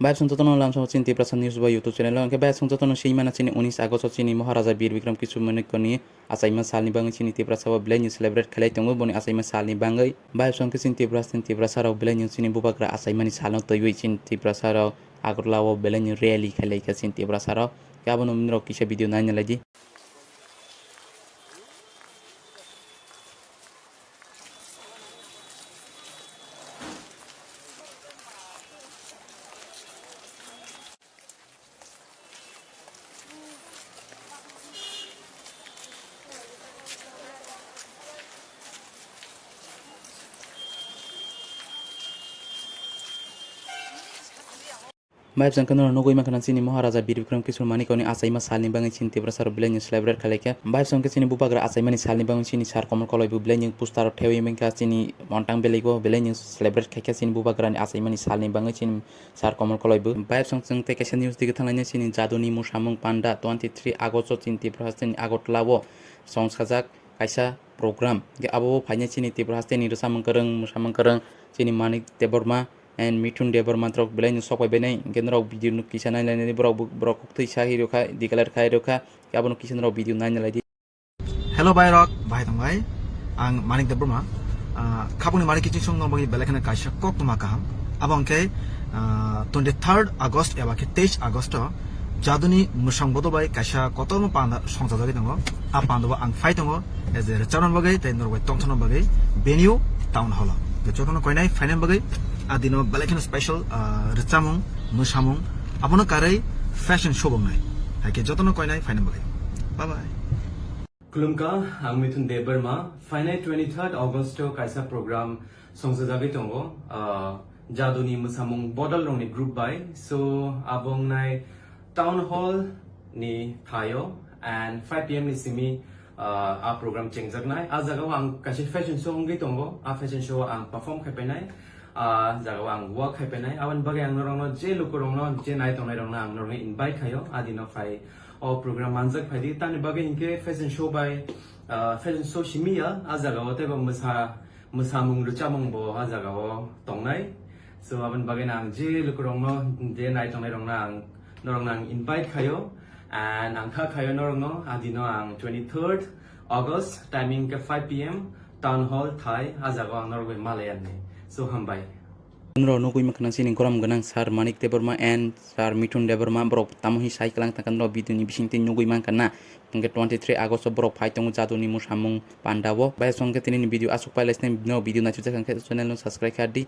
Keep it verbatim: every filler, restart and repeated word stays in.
Bai song jotono lamsao chini Tiprasa News bai YouTube channel o. Hwnkhe bai song jotono swi mano chini unis August o chini Maharaja Bir Bikram Kisu Manikya ni achaima salni bagwi chini Tiprasa o belai ni celebrate khlai tongo boni achaima salni bagwi. Bai song khe chini Tiprasa, chini Tiprasa rok belai ni chini bubagra achaimani salno twiwi chini Tiprasa rok Agartala o belai ni rally khlai kha chini Tiprasa rok. Khe abono norok kisa video naina laidi. Bai bwsang khe norok nugwi mankha na chini Maharaja Bir Bikram Kishore Manikya ni achaima salni bagwi chini Tiprasa rok belai ni celebrate khlai kha. Bai bwsang khe chini bubagra achaimani salni bagwi chini Sir Komol Koloi bo belai ni poster rok thewi mankha chini Montang belai o belai ni celebrate khai kha chini bubagra ni achaimani salni bagwi chini Sir Komol Koloi bo. Bai bwsang chwng tei kaisa news digi thanglaina chini Jaduni Mwsamung Panda twenty three August o chini Tiprasa ni Agartala o song sajak kaisa program. Hwnkhe abo phaina chini Tiprasa hasteni rwchapmung kwrwng, mwsamung kwrwng chini Manik Debbarma and Mithun Debbarma rok belai no sok pai bainai. Hwnkhe norok video no kisa nai lainai borok, borok kok twi sa hi rwkha, declare khai rwkha. Hwnkhe abono kisa norok video naina laidi. Hello bai rok, bai tong bai. Ang Manik Debbarma. Ah, khapungni Manik Kiching Song no bagwi belai kheno kaisa kok tongma kaham. Abo hwnkhe, ah, twenty third August eba khe teis August o Jaduni Mwsang Bodol bai kaisa kotorma panda songchajagwi tongo. A panda bo ang phai tongo, as a rwchapna bagwi tei norok bai tongthokna bagwi venue Town Hall o. Tei jotono koinai phaina bagwi a dino belai kheno special, ah, rwchapmung, mwsamung, abono karwi fashion show bo wngnai. Hai khe jotono koinai phaina bagwi. Bye bye. Khulumkha, ang Mithun Debbarma. Phainai twenty third August o kaisa program songchajagwi tongo, ah, Jaduni Mwsamung Bodol rokni group bai. So, abo wngnai Town Hall ni thaio and five P M ni simi, ah, a program chengjaknai. A jagao ang kaisa fashion show wngwi tongo. A fashion show o ang perform khai painai. A jagao ang walk khai painai. Aboni bagwi ang norokno je lukurokno, je nai tongnairokno ang norokno invite khaio. A dino phai o program manjak phaidi. Tamni bagwi hinkhe fashion show bai, ah, fashion show simi ya. A jagao teibo mwsa, mwsamung rwchapmung bo a jagao tongnai. So, aboni bagwi ang je lukurokno, je nai tongnairokno ang norokno ang invite khaio. And ang kha khaio norokno, a dino ang twenty third August, timing khe five P M, Town Hall thai, a jagao ang norok bai malai anni. So, hambai. Norok nugwi mankha na chini gorom gwnang Sir Manik Debbarma and Sir Mithun Debbarma, borok tamo hi sai kwlang tangkha norok video ni bisingtwi nugwi mankha na. Hwnkhe twenty three August o borok phai tongo Jaduni Mwsamung Panda o. Bai song khe tini ni video aswk pailai sini, no video naisijak hwnkhe channel no subscribe kha di.